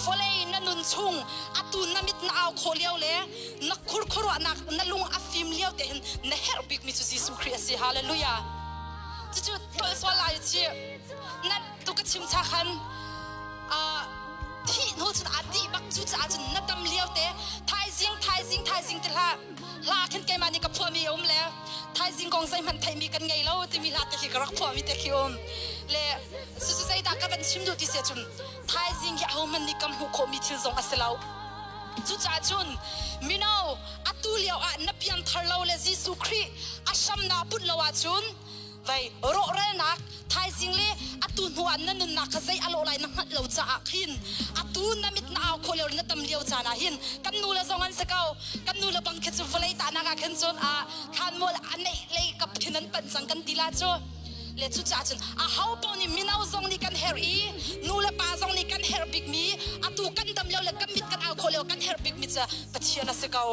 Vawlei na nun chung atu na mit na au khawh lio le na khurkhuruahnak na lung a fim lio te hin na herh bikmi cu Jesuh Khrih a si. Hallelujah. Cucu tolh sual lai chi. Na tu ka chim cha khan thih hnu cun a dih bak cu caah cun na dam lio te thaizing thaizing thaizing ti hlah hla khin keimah nih ka phuahmi a um le thaizing kong zeihmanh theihmi kan ngei lo timi hla te khi ka rak phuahmi te khi um le cucu zeidah ka van chim duh ti si cun thaizing hi ahohmanh nih kan hmuh khawhmi thil zong a si lo cucaah cun mino atu lio ah na piangthar lo le Jesuh Khrih a hram naa bunh lo ahcun vei rawhralnak thaizing le atu hnu ah na nunnak kha zei a lawh lai na hngalh lo caah khin atu na mit na au khawh lio na tam lio caan ah hin kan nu le zong an si ko kan nu le bang khi cu vawlei tahnak ah khin cun a thlanmual a neih lei kap khin an panh cang kan ti la cu le cucaah cun a ho paoh nih mino zong nih kan herh i nu le pa zong nih kan herh bikmi atu kan dam lio le kan mit kan au khawh lio kan herh bikmi cu Pathian a si ko.